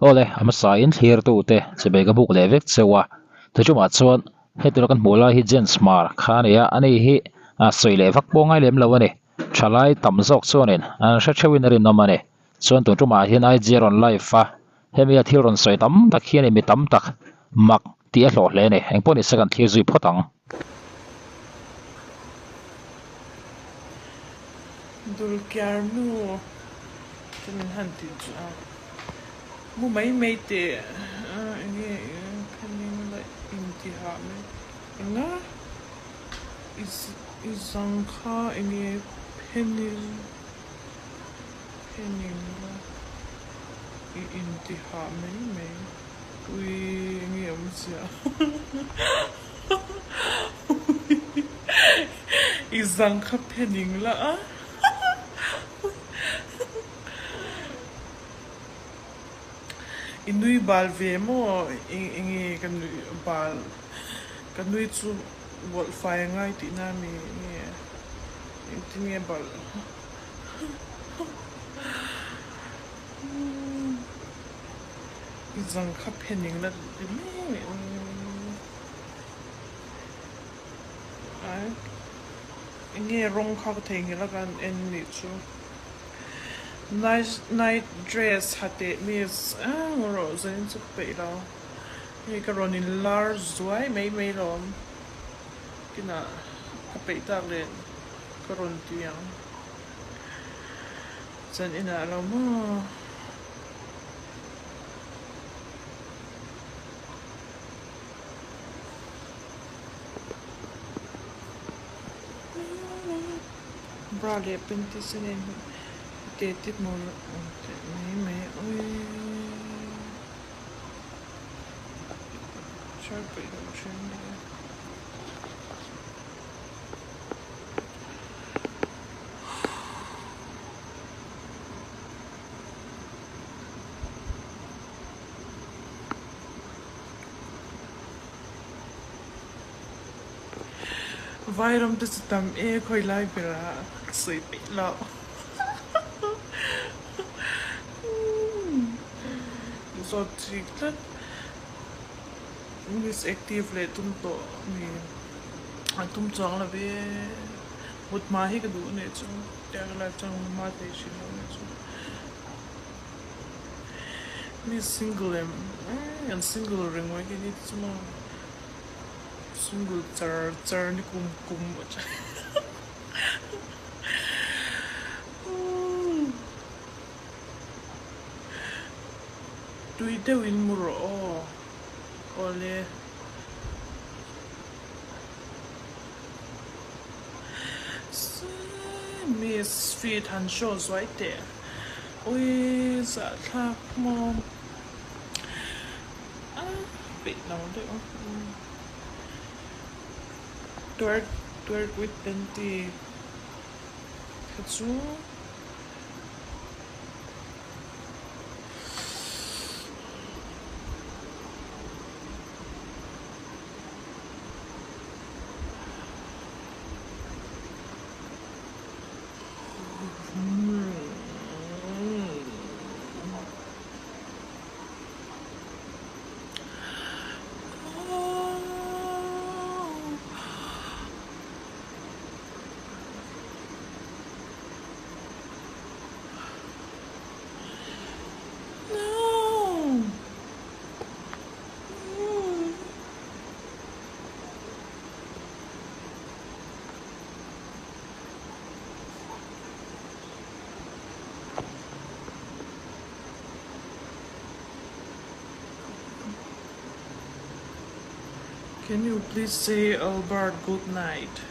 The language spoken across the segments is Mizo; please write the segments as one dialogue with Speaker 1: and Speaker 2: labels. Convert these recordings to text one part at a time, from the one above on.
Speaker 1: Awle, a hmasa in thlirtute chibei ka buk leh vek cheu a, tuchungah chuan hetura kan hmuh lai hi Jens Hmar kha a ni a, ani hi a sawi leh vak pawh ngai lem lo a ni. Thalai tam zawk chuanin an hre theuhin a rinawm a ni. Chuan tun tumah hian IG a rawn live a, hemi a thil rawn sawi tam tak hian mi tam tak mak tih a hlawh hle a ni. Engpawh nise kan thlir zui phawt ang.
Speaker 2: Dulkiar nu chu min han tih chu a mu mai mai teh enge phening la intihah mai enga i zang kha enge phening phening la i intihah mai mai ui enge awmzia. I zang kha phening la a. I nui bal ve maw enge ka nui bal ka nui chu bawlh fai a ngai tihna ami nge engtin nge balh I zang kha phening la ti mai mai ai enge rawng kha ka theihnghilh a kan en nih chu night night dress ha teh miss ang rawh zanin chu ka peih lo hei ka rawn in lar zuai mai mai lawm kinah ka peih tak leh ka rawn ti ang zan inah lo maw. Bra leh panty sen a inhmeh te te hmuh awm teh mai mai awii chhiar peih loh thin a nia. Vairam te chu tam e khawi lai berah ka sawi peih lo. Zawt chik tlat. Miss active leh tum tawh mi a tum chuang lo ve. Mut hma hi ka duh anih chu. Tiang live chuan mut hma thei thin lo anih chu. Mi single em an single reng mai khi ni chu maw single char char ni kum kum tui deuh in mu rawh aw awle. Miss feed han show zuai teh. Ui zahthlak maw a peih lo deuh a twerk twerk with panty kha chu. Can you please say Albert good night?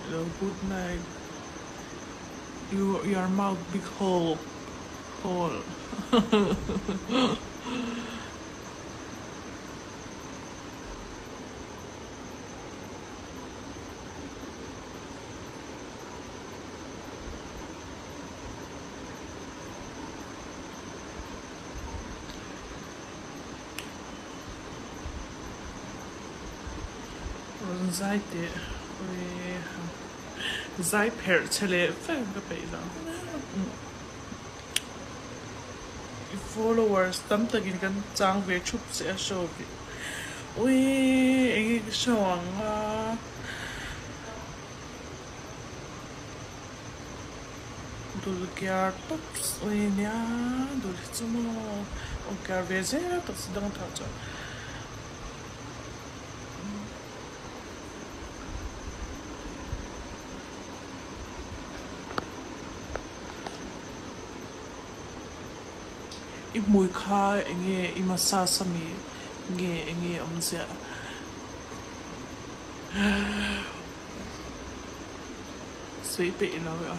Speaker 2: Hello, good night. You, your mouth big hole. Hole. Rawn zai teh zai pherh che leh vek ka peih lo. I followers tam takin kan chang ve thup che a show ve Uii enge ka show ang a. Dul kiar tawp ui nia dul hi chu maw aw kiar ve zel a taksa dang thah chuan. I hmui kha enge i massage a mi nge enge awmzia? Sawi peih lo e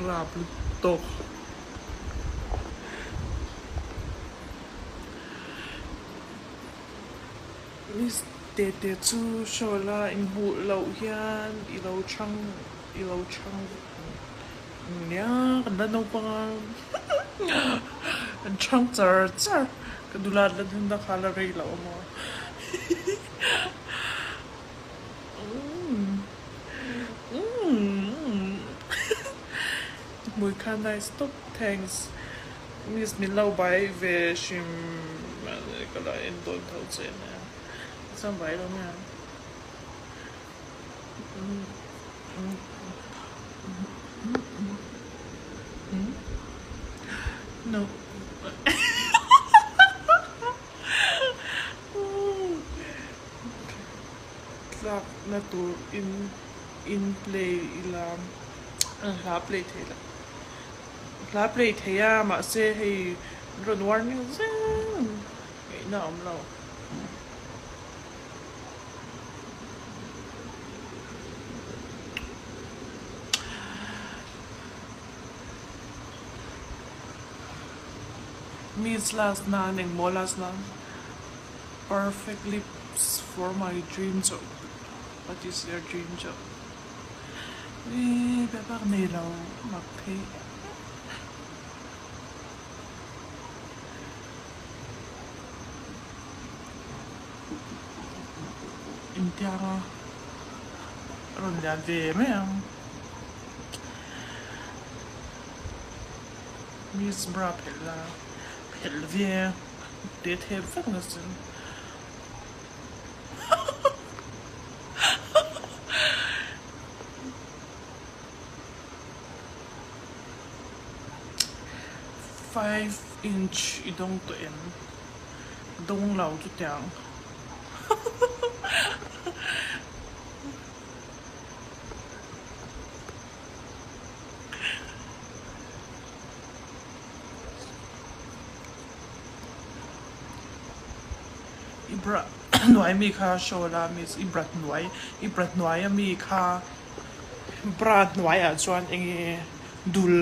Speaker 2: Rap lutuk. Miss Tete chu show la inhmuh loh hian i lo chhang i lo chhang nia kan la naupang a an chhang char char ka dulat la hun a kha la rei loh amaw hmui kha nice tawp thanks. Miss min lo bai ve hrim ka la en dawn tho che nia chuan bai lo nia. No. Tlak na tur in in play ila hla play thei la. Hla play thei a mahse hei rawn warning zel ngaihna a awm lo. Miss last nan engmaw last nan perfect lips for my dream job what is your dream job. Ih bia bak nei lo mak thei Intiang a rawn lian ve mai ang. Miss bra phelh la phelh ve te thep vek na sin. Five inch i dawng tawh em? Dawng lo chutiang. I bra hnuai mi kha show la miss i bra hnuai i bra hnuai a mi kha bra hnuai ah chuan eng nge dul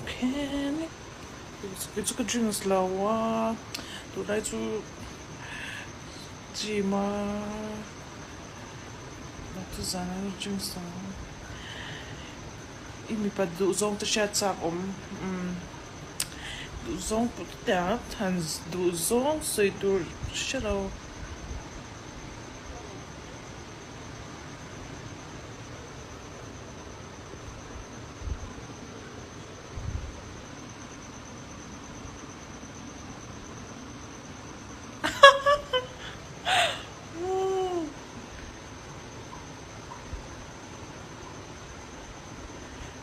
Speaker 2: kei chu ka drinks lo a tunlai chu gym a. I mipa duhzawng te hriat chak awm umm duhzawng pawh chu tiang han duhzawng sawi tur hre lo.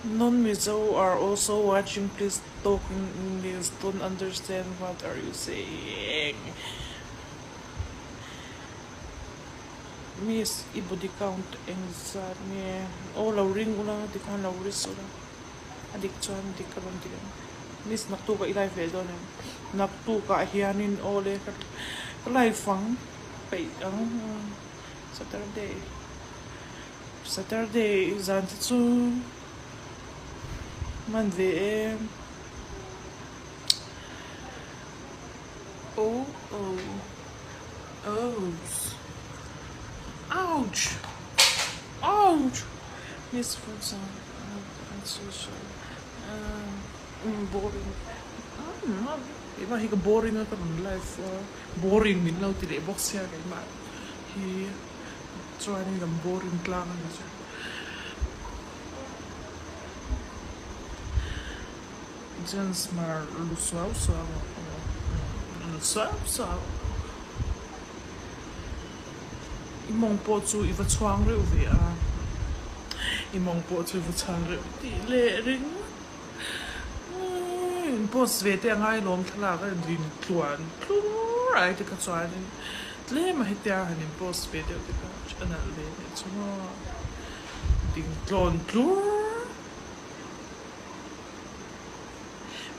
Speaker 2: Non-Mizo are also watching please talk in English don't understand what are you saying Miss i body count eng zat nge aw lo ring ula tikhan lo risk ula a dik chuan dik ka rawn ti ang Miss naktuk ah i live leh dawn em naktuk ah hianin aw le ka live ang. Peih ang Saturday Saturday zan te chu hman ve em oh oh oh ouch ouch miss food boring. Keimah hi ka boring a ka rawn live a, boring min lo ti leh bawk sia keimah hi chuanin kan boring tlang a ni chu. Jens Hmar lu suau suau lu suau suau I mawng pawh chu i va chhuang reuh ve a, i mawng pawh chu i va chhuang reuh tih leh ringawt. In post ve te a ngai lawm thlalak a din tluan tlur ai te kha chuanin tlem a hetia han in post ve deuh te kha a nalh ve nih chu maw ding tlawn tlur.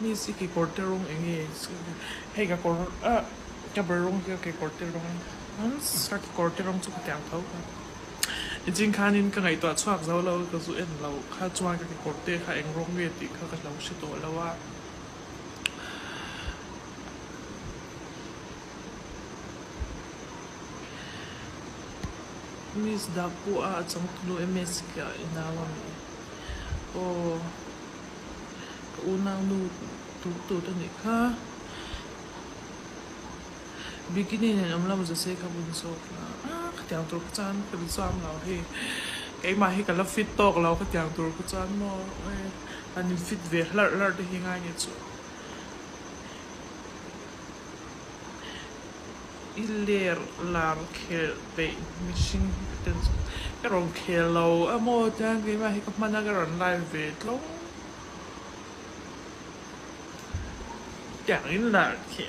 Speaker 2: Miss i kekawr te rawng eng nge hei ka kawr ah ka ber rawng hi ka kekawr te rawng ka kekawr te rawng chu ka tiang tho kha. Niching khanin ka ngaihtuah chhuak zo lo, ka zu en lo kha chuan ka kekawr te kha eng rawng nge tih kha ka hlo hre tawh lo a. Miss Daku a a changtunu MS ka inau a mi? Aw ka unau nu tur tur te nih kha. Bikini nen awm lo zase kha bun zawk la a khatiang tur kha chuan ka la chuang lo hei keimah hi ka la fit tawk lo khatiang tur kha chuan maw han in fit ve hlarh hlarh te hi ngai nih chu i ler lar khel peih mihring hi ka ten chu ka rawn khel lo a maw tiang keimah hi ka hman a ka rawn live ve tlawng. Tiangin lar khi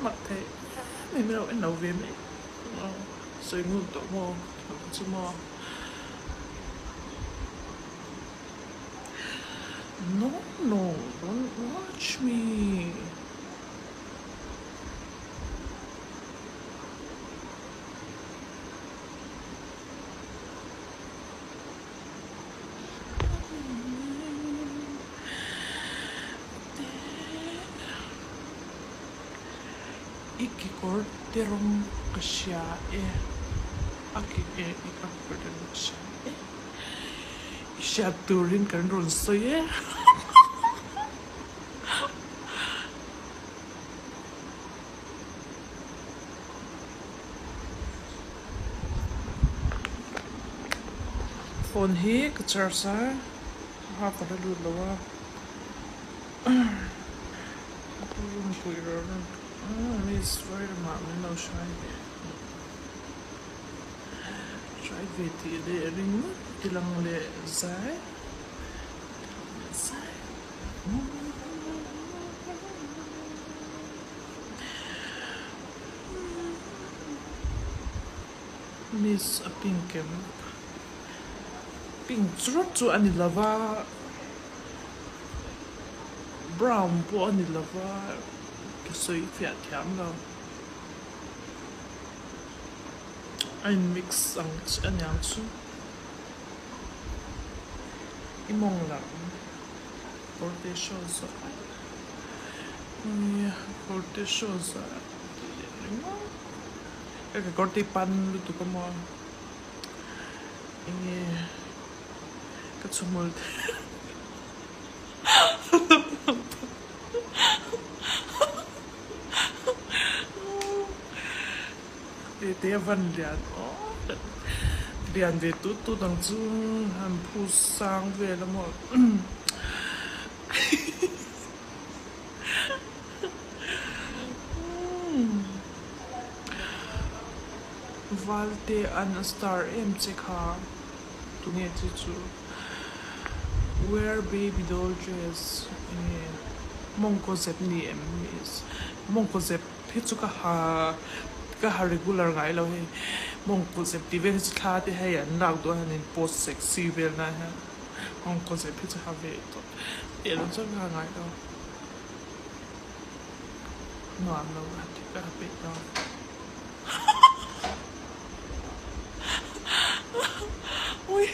Speaker 2: mak thei em em lo en lo ve mai sawi ngun tawh maw chu maw no no don't watch me. I kekawr te rawng ka hria e a ke e i ka kekawr te rawng ka hria e i hriat turin kan rawn sawi e. Phone hi ka charge a ka ha ka la lut lo a room pui rawh rawn miss vairama min lo hrai ve hrai ve tih leh ringawt tilang leh zai zai. Miss a pink em? Pink churut chu a ni lo va, brown pawh a ni lo va, ka sawi fiah thiam lo. A in mix ang chi a niang chu. I mawng lam kawr te show zawh a. Nia kawr te show zawh a tih leh ringawt. Ka kekawr te hi pan lutuk a maw enge ka chhumul te Tete a van lian aw lian ve tut tut ang chu han phu sang vel a maw. Valte an a star em che kha tunge chu chu wear baby doll dress enge mawngkaw zep ni em miss mawngkaw zep hi chu ka ha ka ha regular ngai lo hei mawngkaw zep tih vel hi chu thla te hei an lak duh a han in post sexy vel nan hian mawngkaw zep hi chu ha ve tawp tih lam chuan ka ha ngai lo. Nuam lo a ti ka peih lo. Ui.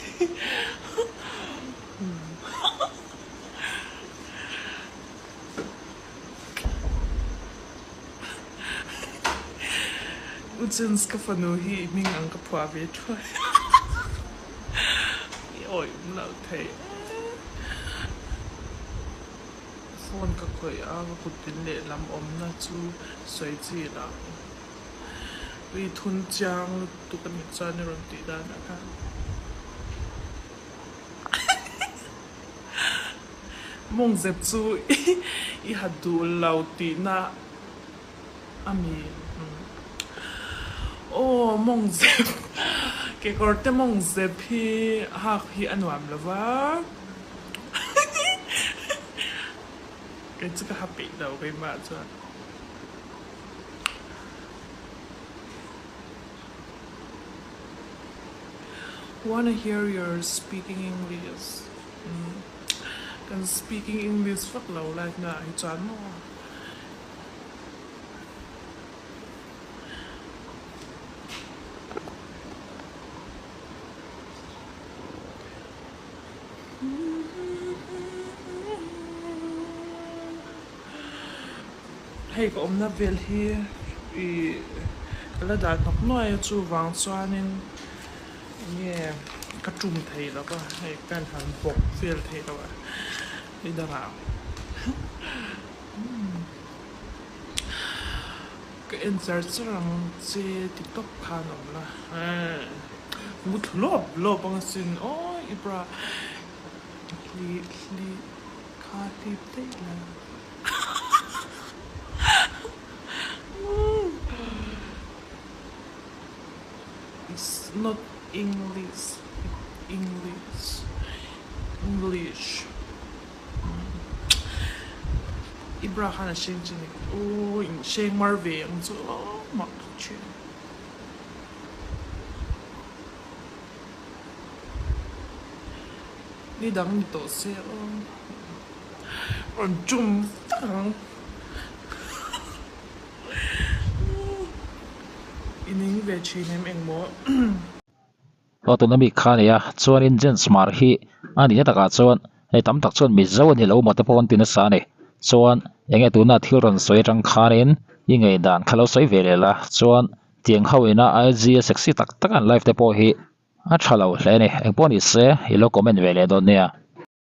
Speaker 2: U Jens ka fanu hi i hming ang ka phuah ve thuai. I awih awm lo thei e. Phone ka khawih a, ka kut tin lehlam awmna chu sawi chi lah. Ui thun chiang lutuk a nih chuan i rawn tih danah khan. Mawngzep chu i ha duh lo tihna a mi? Aw mawngzep, kekawrte mawngzep hi hak hi a nuam lo va. Kei chu ka ha peih lo keimah chuan. Wanna hear your speaking English Kan speaking English vak lo live na ah hi chuan maw. Hei ka awmna vel hi ih ka la dah hnawk nuai a chuvang chuanin enge ka tum thei lo va hei ka han bawk vel thei lo a ni dangah ka en char char ang che ti tawp khan a awm la mu thlu lawp lawp ang asin aw i bra hli hli kha hlip daih la. It's not English, English, English. I bra khan a hreng chin ni. Aw in hreng mar ve ang chu aw mak thin. Ni dang ni tawh se aw. Rawn tum vak ang. I ning ve thin em engmaw.
Speaker 1: Aw tuna mi kha a ni a, chuanin Jens Hmar hi a nihna takah chuan hei tam tak chuan Mizo a ni lo maw te pawh an ti nasa a ni. Chuan enge tuna thil rawn sawi atang khanin i ngaihdan kha lo sawi ve leh la, chuan tiang ho ina IG a sexy tak tak an live te pawh hi a tha lo hle a ni. Engpawh ni se i lo comment ve leh dawn nia.